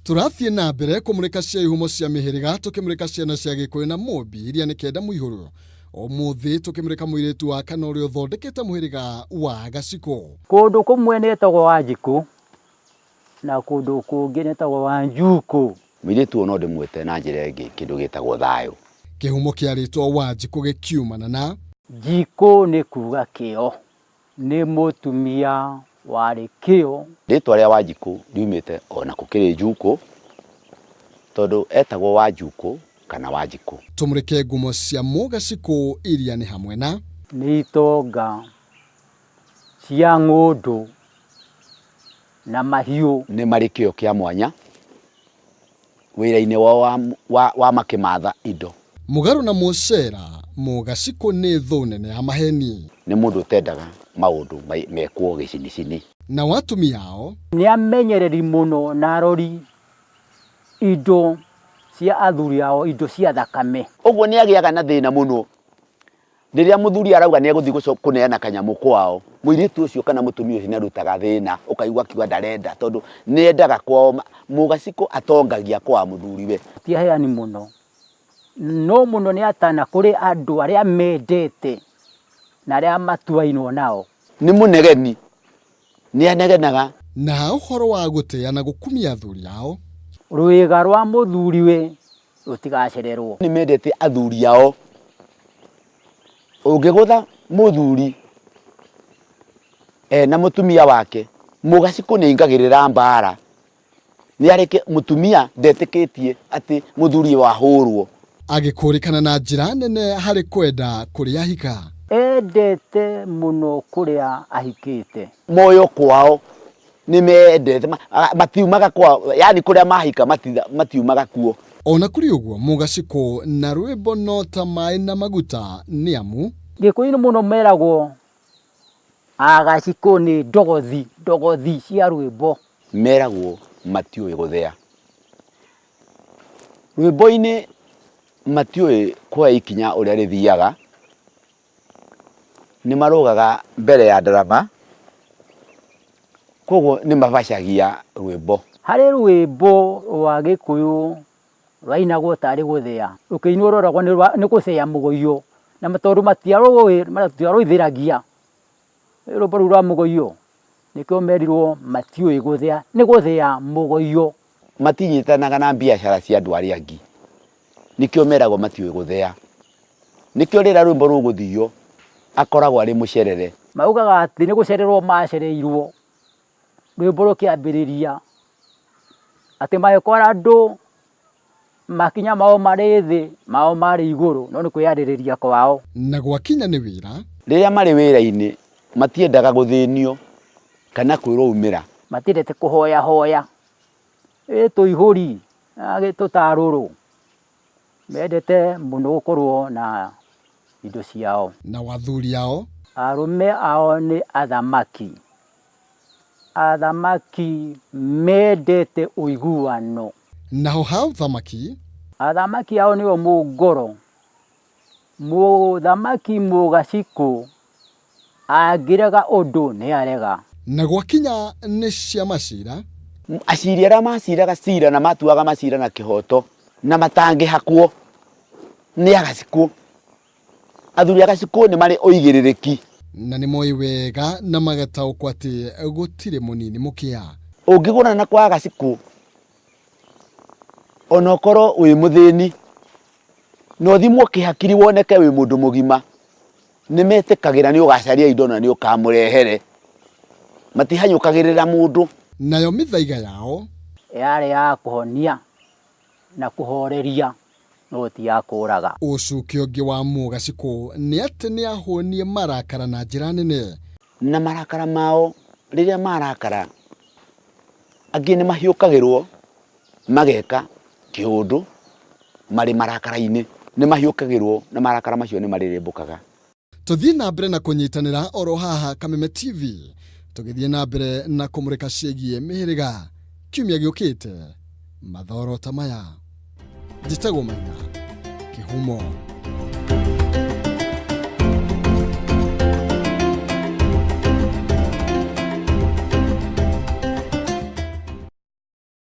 Tũrathiĩ na mbere kũmũrĩka cia ihumo cia mĩhĩrĩga, tũkĩmũrĩka ciana cia Gĩkũyũ na Mũmbi iria nĩ kenda mũihũro. Ũmũthĩ tũkĩmũrĩka mũirĩtu wa kana ũrĩa ũthondekete mũhĩrĩga wa Gacikũ. Kũndũ kũmwe nĩtagwo Wanjikũ na kũndũ kũngĩ nĩtagwo Wanjukũ. Mũirĩtu ũyũ no ndĩmwĩte na njĩra ĩngĩ kĩndũ gĩtagwo thayũ. Kĩhumo kĩa rĩtwa Wanjikũ gĩkiumana na. Njikũ nĩ kuga kĩo. Nĩ mũtumia warĩ kĩo. Rĩtwa rĩa Wanjikũ riumĩte o na kũkĩrĩ Njukũ tondũ etagwo Wanjukũ kana Wanjikũ. Tũmũrĩke ngumo cia Mũgacikũ iria nĩ hamwe na. Nĩ itonga cia ng'ũndũ na mahiũ. Nĩ marĩ kĩo kĩa mwanya wĩra-inĩ wao wa, wa, wa makĩmatha indo. Mũgarũ na Mũcera, Mũgacikũ nĩ thũ nene ya maheni. Nĩ mũndũ ũtendaga maũndũ mekwo gĩcinicini. Nao atumia ao. Nĩ amenyereri mũno na arori indo cia athuri ao, indo cia thakame. Ũguo nĩ agĩaga na thĩna mũno Rĩrĩa mũthuri arauga nĩ egũthiĩ kũneana kanyamũ kwao, mũirĩtu ũcio kana mũtumia ũcio nĩ arutaga thĩna, ũkaigua akiuga ndarenda tondũ nĩ endaga kwao, mũgacikũ atongagia kwa mũthuriwe. Ti aheani mũno, no mũno nĩ atana kũrĩ andũ arĩa mendete na arĩa matuainwo nao. Nĩ mũnegeni, nĩ anegenaga. Na ha ũhoro wa gũtĩa na gũkumia athuri ao. Rwĩga rwa mũthuriwe rũtigacererwo. Nĩ mendete athuri ao. Ũngĩgũtha mũthuri ena mũtumia wake, mũgacikũ nĩ aingagĩrĩra mbara. Nĩ areke mũtumia ndetĩkĩtie atĩ mũthuri wahũrwo. Agĩkũrĩkana na njĩra nene harĩ kwenda kũrĩa ahika. Endete mũno kũrĩa ahikĩte. Moyo kwao nĩ mendete matiumaga kwao, yani kũrĩa mahika matiumaga kuo. Ona kũrĩ ũguo, Mũgacikũ na rwĩmbo no ta maĩ na maguta nĩ amu. Gĩkũyũ-inĩ mũno meragwo Agacikũ nĩ ndogothi, ndogothi cia rwĩmbo. Meragwo matiũĩ gũthea. Rwĩmbo-inĩ matiũĩ kuoya ikinya ũrĩa rĩthiaga, nĩ marũgaga mbere ya ndarama, koguo nĩ mabacagia rwĩmbo. Harĩ rwĩmbo rwa Gĩkũyũ rwainagwo tarĩ gũthĩa, rũkĩinwo rweragwo nĩ gũthĩa mũgũiyũ, na tondũ matiarũithĩragia rwĩmbo rũu rwa mũgũiyũ, nĩkĩo merirwo matiũĩ gũthĩa, nĩ gũthĩa mũgũiyũ. Matinyitanaga na mbiacara cia andũ arĩa angĩ, nĩkĩo meragwo matiũĩ gũthea. Nĩkĩo rĩrĩa rwĩmbo rũgũthio akoragwo arĩ mũcerere. Maugaga atĩ nĩ gũcererwo macereirwo rwĩmbo rũkĩambĩrĩria, atĩ magĩkora andũ makinya mao marĩ thĩ, mao marĩ igũrũ, no nĩ kwĩyarĩrĩria kwao. Na gwakinya nĩ wĩra. Rĩrĩa marĩ wĩra-inĩ matiendaga gũthĩnio kana kwĩrwo umĩra. Matiendete kũhoyahoya, ĩ tũihũri, tũtarũrũ. Mendete mũno gũkorwo na indo ciao. Nao athuri ao. Arũme ao nĩ athamaki. Athamaki mendete ũiguano. Naho ha ũthamaki. Athamaki ao nĩo Mũngoro. Mũthamaki Mũgacikũ angĩrega ũndũ nĩarega. Na gwakinya nĩ cia macira. Aciri arĩa maciraga cira na matuaga macira na kĩhoto na matangĩhakwo nĩ agacikũ. Athuri agacikũ nĩ marĩ ũigĩrĩrĩki. Na nĩ moĩ wega na magataũkwo atĩ gũtirĩ mũnini mũkĩa. Ũngĩgũrana kwa agacikũ ona ũkorwo wĩ mũthĩni na ũthimwo kĩhakiri woneke wĩ mũndũ mũgima, nĩ metĩkagĩra nĩ ũgacaria indo na nĩ ũkamũrehere. Matihanyũkagĩrĩra mũndũ. Nayo mĩthaiga yao. Yarĩ ya kũhonia na kũhoreria no ti ya kũũraga. Ũcuke ũngĩ wa Mũgacikũ nĩ atĩ nĩ ahũnie marakara na njĩra nene. Na marakara mao rĩrĩa marakara, angĩ nĩ mahiũkagĩrwo mageka kĩũndũ marĩ marakara-inĩ. Nĩ mahiũkagĩrwo na marakara macio nĩ marĩrĩmbũkaga. Tũthiĩ na mbere na kũnyitanĩra oro haha Kameme TV tũgĩthiĩ na mbere na kũmũrĩka ciĩgiĩ mĩhĩrĩga kiumia gĩũkĩte mathoro ta maya. Njĩtagwo Maina Kĩhumo.